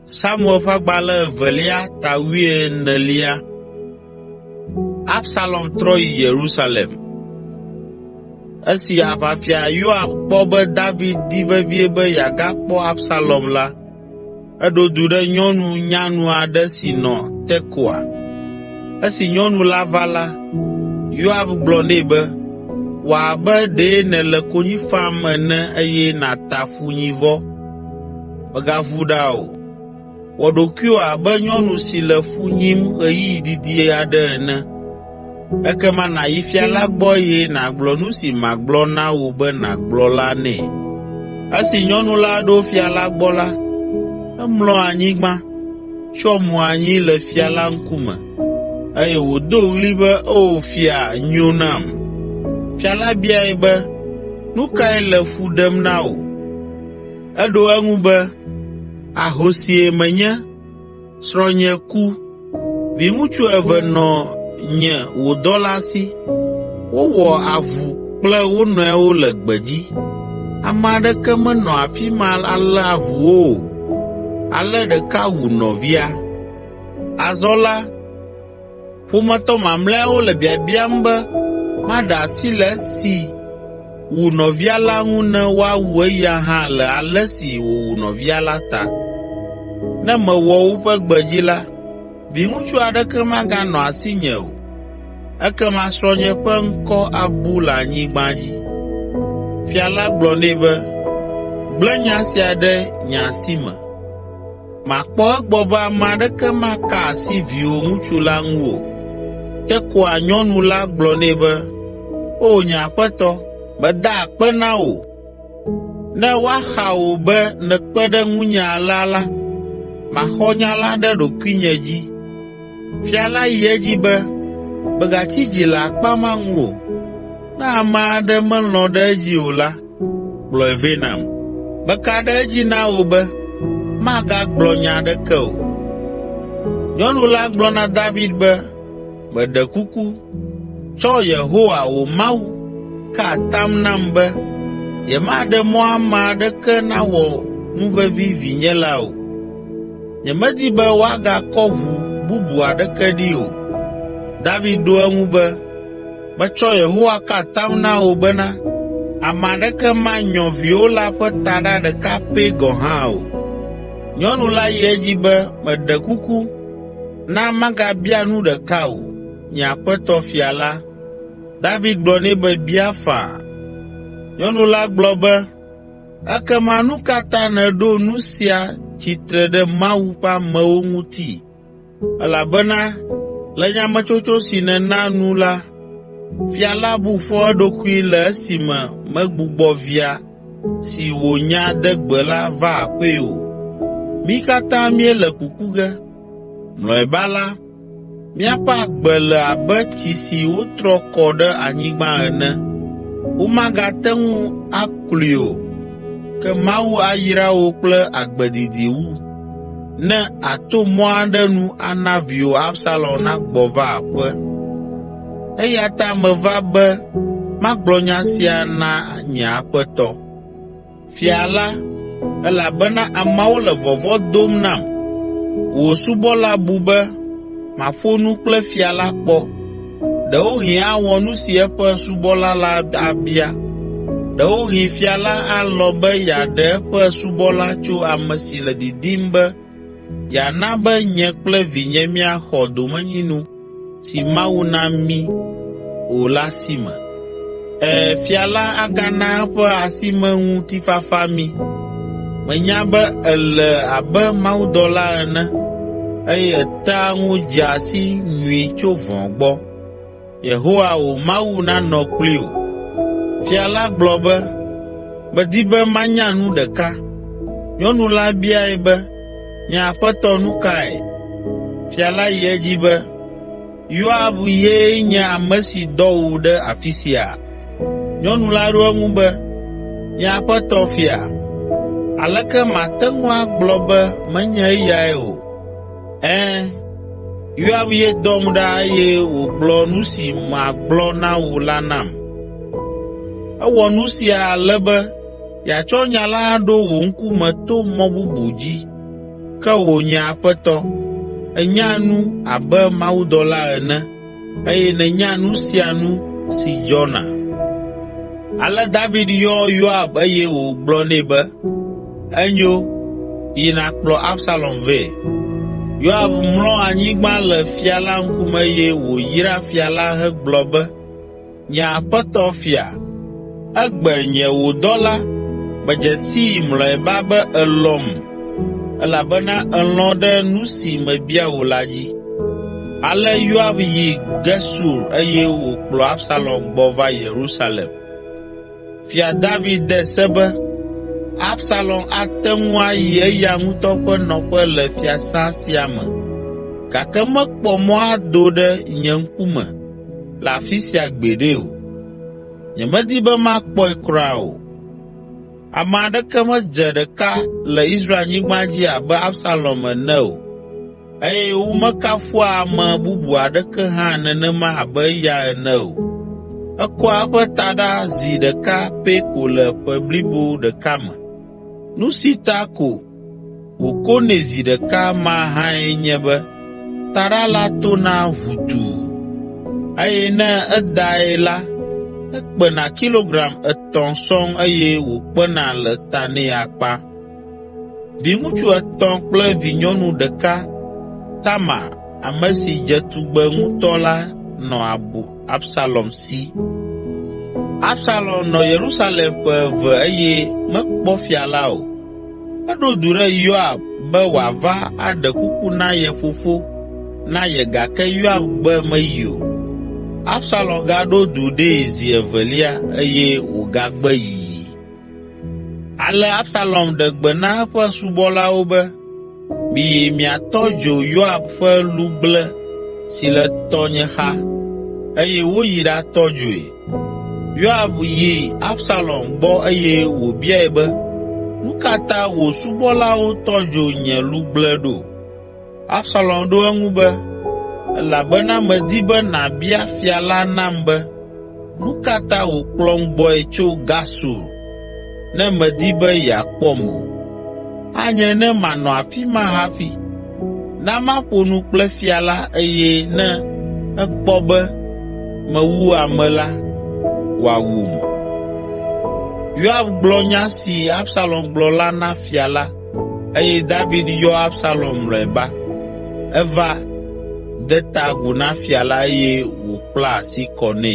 Samuel ƒe agbalẽ evelia ta wuienelia. Absalom trɔ yi Yerusalem. Esi aʋafia Yoab kpɔ be David di vevie be yeagakpɔ Absalom la, eɖo du ɖe nyɔnu nyanu aɖe si nɔ Tekoa. Esi nyɔnu la va la, Yoab gblɔ nɛ be, “Wɔ abe ɖe nèle konyi fam ene eye nàta funyivɔ. Mègavu ɖa o. Wɔ ɖokuiwò abe nyɔnu si le fu nyim ɣeyiɣi didi aɖe ene. Ekema nàyi fia la gbɔ eye nàgblɔ nu si magblɔ na wò be nàgblɔ la nɛ.” Esi nyɔnu la ɖo fia la gbɔ la, emlɔ anyigba, tsyɔ mo anyi le fia la ŋkume, eye wòdo ɣli be, “Oo fia, nyo nam!” Fia la biae be, “Nu kae le fu ɖem na wò?” Eɖo eŋu be, “Ahosie menye, srɔ̃nye ku. Viŋutsu eve nɔ nye wò dɔla si. Wowɔ avu kple wo nɔewo le gbedzi. Ame aɖeke menɔ afi ma alé avu wo o, ale ɖeka wu nɔvia. Azɔ la, ƒometɔ mamlɛawo le biabiam be maɖe asi le esi wu nɔvia la ŋu ne woawu eya hã le ale si wòwu nɔvia la ta. Ne mewɔ woƒe gbe dzi la, viŋutsu aɖeke maganɔ asinye o, ekema srɔ̃nye ƒe ŋkɔ abu le anyigba dzi.” Fia la gblɔ nɛ be, “Gblẽ nya sia ɖe nye asi me. Makpɔ egbɔ be ame aɖeke maka asi viwò ŋutsu la ŋu o.” Tekoa nyɔnu la gblɔ nɛ be, “O nye aƒetɔ, meda akpe na wò. Ne woaxa wò be nèkpe ɖe ŋunye alea la, maxɔ nya la ɖe ɖokuinye dzi.” Fia la yi edzi be, “Mègatsi dzi le akpa ma ŋu o. Ne ame aɖe melɔ̃ ɖe edzi o la, kplɔe vɛ nam. Meka ɖe edzi na wò be magagblɔ nya aɖeke o.” Nyɔnu la gblɔ na David be, “Meɖe kuku, tsɔ Yehowa, wò Mawu, ka atam nam be yemaɖe mɔ ame aɖeke nawɔ nuvevi vinye la o. Nyemedi be woagakɔ ʋu bubu aɖeke ɖi o.” David ɖo eŋu be, “Metsɔ Yehowa ka atam na wò bena ame aɖeke manyɔ viwò la ƒe taɖa ɖeka pɛ gɔ̃ hã o.” Nyɔnu la yi edzi be, “Meɖe kuku, na magabia nu ɖeka wò, nye aƒetɔ fia la.” David gblɔ nɛ be, “Bia faa.” Nyɔnu la gblɔ be, “Ekema nu ka ta nèɖo nu sia tsitre ɖe Mawu ƒe amewo ŋuti? Elabena le nyametsotso si nèna nu la, fia la bu fɔ eɖokui le esime megbugbɔ via si wònya de gbe la va aƒee o. Mí katã míele kuku ge. Mlɔeba la, míaƒe agbe le abe tsi si wotrɔ kɔ ɖe anyigba ene. Womagate ŋu aklui o, ke Mawu ayra wò kple agbe didi wu, ne àto mɔ aɖe nu ana viwò Absalom nagbɔ va aƒe. Eya ta meva be magblɔ nya sia na nye aƒetɔ, fia la, elabena ameawo le vɔvɔ̃ dom nam. Wò subɔla bu be, ‘Maƒo nu kple fia la kpɔ; ɖewohĩ awɔ nu si eƒe subɔla la abia. Ɖewohĩ fia la alɔ̃ be yeaɖe eƒe subɔla tso ame si le didim be yeana be nye kple vinye míaxɔ domenyinu si Mawu na mí o la si me. Ɛ̃, fia la agana eƒe asimeŋutifafa mí. Menya be èle abe mawudɔla ene, eye ètea ŋu dzea si nyui tso vɔ̃ gbɔ. Yehowa wò Mawu nanɔ kpli wò.” Fia la gblɔ be, “Medi be manya nu ɖeka.” Nyɔnu la biae be, “Nye aƒetɔ, nu kae?” Fia la yi edzi be, “Yoab ye nye ame si dɔ wò ɖe afi sia?” Nyɔnu la ɖo eŋu be, “Nye aƒetɔ fia, aleke mate ŋu agblɔ be menye eyae o? Ɛ̃, Yoab ye dɔm ɖa eye wògblɔ nu si magblɔ na wò la nam. Ewɔ nu sia ale be yeatsɔ nya la aɖo wò ŋkume to mɔ bubu dzi. Ke wò, nye aƒetɔ, ènya nu abe mawudɔla ene eye nènya nu sia nu si dzɔna.” Ale David yɔ Yoab eye wògblɔ nɛ be, “Enyo, yi nàkplɔ Absalom vɛ.” Yoab mlɔ anyigba le fia la ŋkume eye wòyra fia la hegblɔ be, “Nye aƒetɔ fia, egbe nye wò dɔla medze sii mlɔeba be èlɔ̃m elabena èlɔ̃ ɖe nu si mebia wò la dzi.” Ale Yoab yi Gesur eye wòkplɔ Absalom gbɔ va Yerusalem. Fia David de se be, “Absalom ate ŋu ayi eya ŋutɔ ƒe nɔƒe le fiasã sia me gake mekpɔ mɔ ado ɖe nye ŋkume le afi sia gbeɖe o. Nyemedi be makpɔe kura o.” Ame aɖeke medze ɖeka le Israelnyigba dzi abe Absalom ene o eye womekafua ame bubu aɖeke hã nenema abe eya ene o. Ekɔa eƒe taɖa zi ɖeka pɛ ko le ƒe blibo ɖeka me. Nu si ta ko wòkonɛ zi ɖeka ma hãe nye be taɖa la tona ʋutuu, eye ne edae la, ekpena kilogram etɔ̃ sɔŋ eye wòkpena le ta nɛ akpa. Viŋutsu etɔ̃ kple vinyɔnu ɖeka, Tamar, ame si dze tugbe ŋutɔ la nɔ Absalom si. Absalom nɔ Yerusalem ƒe eve eye mekpɔ fia la o. Eɖo du ɖe Yoab be wòava aɖe kuku na ye fofo na ye gake Yoab gbe meyi o. Absalom gaɖo du ɖee zi evelia eye wògagbe yiyi. Ale Absalom ɖe gbe na eƒe subɔlawo be, “Miyi miatɔ dzo Yoab ƒe lugble si le tɔnye xa.” Eye woyi ɖatɔ dzoe. Yoab yi Absalom gbɔ eye wòbiae be, “Nu ka ta wò subɔlawo tɔ dzo nye lugble ɖo?” Absalom ɖo eŋu be, “Elabena medi be nàbia fia la nam be, nu ka ta wòkplɔm gbɔe tso Gesur ne medi be yeakpɔm o? Anye ne manɔ afi ma hafi. Na maƒo nu kple fia la eye ne ekpɔ be mewu ame la, wòawum.” Yoab gblɔ nya si Absalom gblɔ la na fia la eye David yɔ Absalom mlɔeba. Eva, de ta agu na fia la eye wòkpla asi kɔ nɛ.